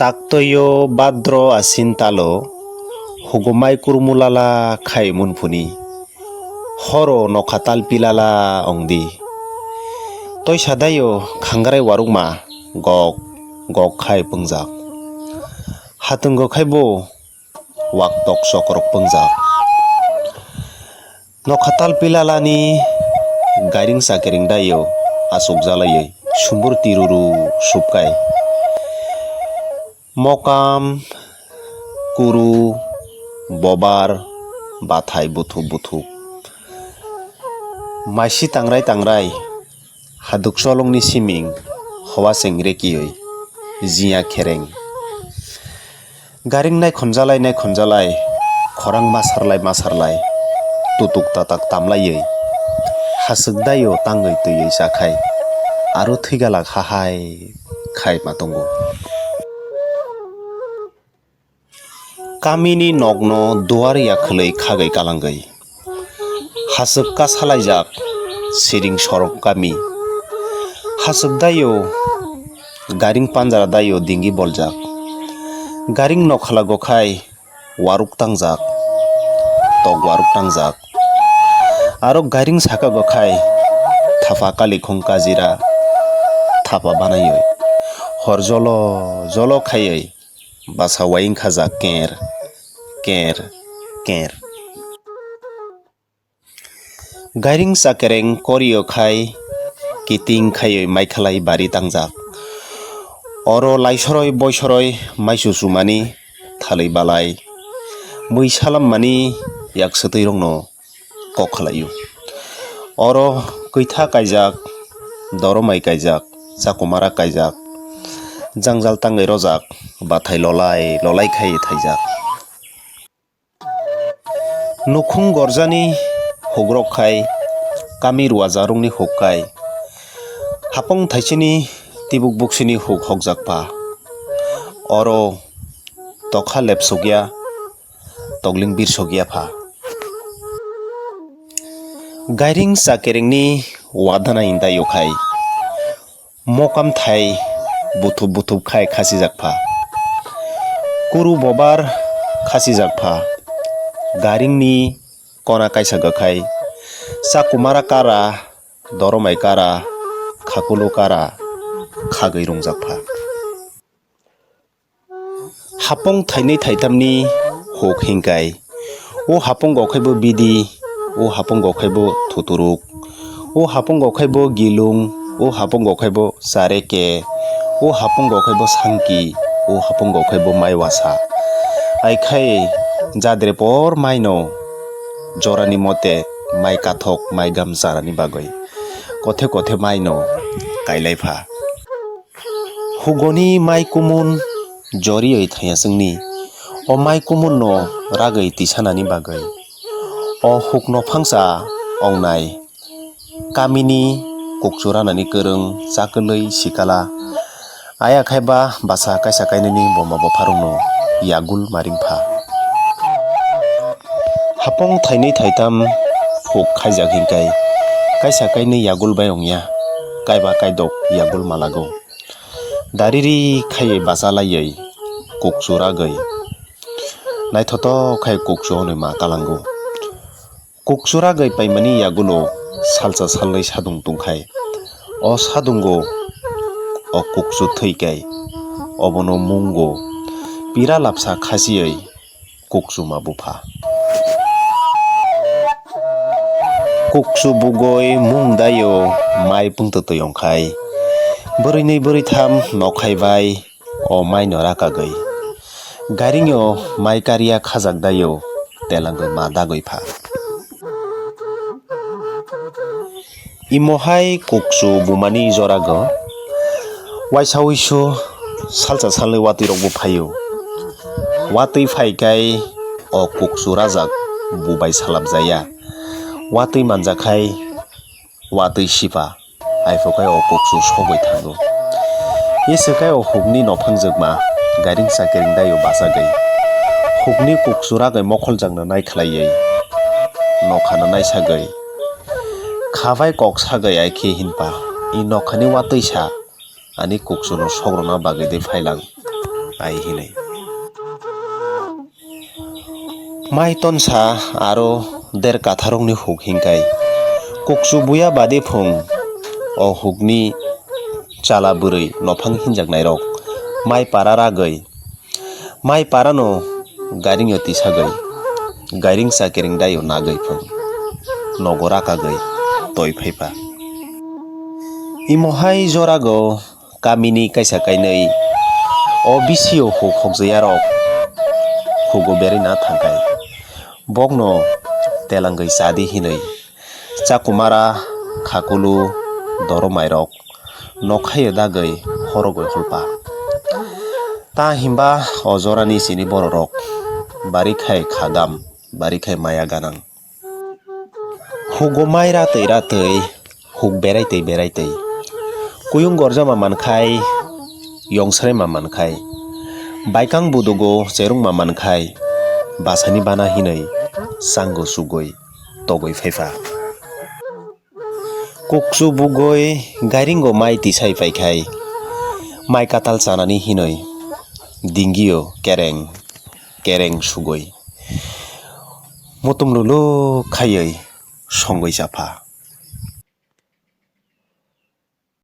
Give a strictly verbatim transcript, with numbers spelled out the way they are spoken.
Taktwi o Bhadro Ashin talo, hugumai kurmulala khai munphuni, horo nokha tal pilala ongdi. Toisa daio khangrai warukma gok gok khai pungjak. Hatungo khai bo wak tok sokorok pungjak. Nokha tal pilalani gairing chakiring daio asuk jalaiwi sumbur tiruru subkai. Mokam, kuru, bobar, bathai buthuk buthuk. Maisi tangrai tangrai haduk cholongni siming howaseng rekiwi jiya khereng. Garing naikhonjalai naikhonjalai, khorang masarlai masarlai, tutuk tatak tamlaiwi, haswk daio tangwi twiwi chakhai, aro thwigalak hahai khai ma tongo. Kamini nokno duar yakhwlwi khagwi kalangwi. Haswk kasalaijak siring sorok kami. Haswk daio garing panjara daio dingi boljak. Garing nokhalago khai waruk tangjak, tok waruk tangjak. Aro garing sakago khai thapa kalikhong kajira thapa banaiwi. Hor jolo jolo khaiwi basa waiwng khajak ker ker ker. Gairing chakereng korio khai kiting khaiwi maikhalai bari tangjak. Oro laisoroi boisoroi maichuchumani thalwi balai mui salammani yak swtwi rokno kok khlaio. Oro kwitha kaijak, doromai kaijak, chakumara kaijak, jangjal tangwi rojak, bathai lolai lolai khai thaijak. Nukhung gorjani hukrok khai, kami ruajarokni huk kai, hapong thaisini tibuk buksini huk hokjak pha. Oro tokha lepsokya, tokling birsokya pha. Gairing chakerengni wadana indai yokhai. Mokam thai buthup buthup khai khasijak pha. Kuru bobar khasijak pha. Garingni kona kaisa gakhai. Chakumara kara, doromai kara, khakulu kara khagwi rungjak pha. Hapong thainwi thaitamni huk hingkai. O hapongo khaibo bidi, o hapongo khaibo thuturuk, o hapongo khaibo gilung, o hapongo khaibo chareke, o hapongo khaibo sangki, o hapongo khaibo maiwasa. Aikhai jadre por maino jorani mote mai kathok mai gam charani bagwi kothe kothe maino kailaipha. Hugoni mai kumun joriwi thaiya chwngni, o mai kumunno ragwi tisanani bagwi. O hukno phangsa ongnai kamini kukchu ranani kwrwng chakwlwi sikala. Aya khai ba basa kaisa kainwini boma bopharokno yagul maringpha. Hapong thainwi thaitam huk khaijak hinkai kaisa kainwi yagul bai ongya, kaiba kaidok yagul malago. Dariri khaiwi bachalaiwi kukchu ragwi naithotok khai kukchu hwnwi ma kalango. Kukchu ragwi paimani yagulo salsa salnwi sadung tongkhai. O sadungo o kukchu thwikai obono mungo pira lapsa khasiwi kukchuma bupha. Kukchu bugwi mung daio mai pungtwtwi ongkhai. Bwrwinwi bwrwitham nokhai bai o maino rakagwi. Garingyo mai kariya khajak daio telangwi ma dagwi pha. Imo hai kukchu bumani jorago waisa wisu salsa salnwi watwi rokbo phaio. Watwi phaikai o kukchu rajak bubai salapjaya. Watwi manjakhai watwi sipa. Aiphukai o kukchu sogwi thango. Iswkai o hukni nophangjwkma gairing chakiring daio bachagwi. Hukni kukchu ragwi mokholjakno naikhlaiwi nokhano naisagwi. Khabai kok sagwi aikhe hinpa, i nokhani watwisa ani kukchuno sogrona bagwi de phailang. ai hinwi. Mai tonsa aro der katharokni huk hinkai. Kukchu buya badi phung o hukni chala bwrwi nophang hinjaknairok mai para ragwi, mai parano gairingyo tisagwi, gairingsa keringdaio nagwi phung nogo rakagwi toi phaipa. Imohai jorago kamini kaisa kainwi o bisio huk hokjayarok hugo berwi na thangkai. Bokno telangwi chadi hinwi chakumara, khakulu, doromairok nokhaio dagwi horogwi holpa. Ta himba o jorani chini bororok bari khai khagam, bari khai maya ganang. Hugo mai ratwi ratwi, huk berai twi berai twi. Kuyung gorjama mankhai, yongsrai ma mankhai. Baikang budugo cherung ma mankhai, basani bana hinwi sango sugwi togwi phaipa. Kukchu bugwi gairingo mai tisai paikhai, mai katal chanani hinwi dingio kereng kereng sugwi mutum luluk khaiwi songwi chapha.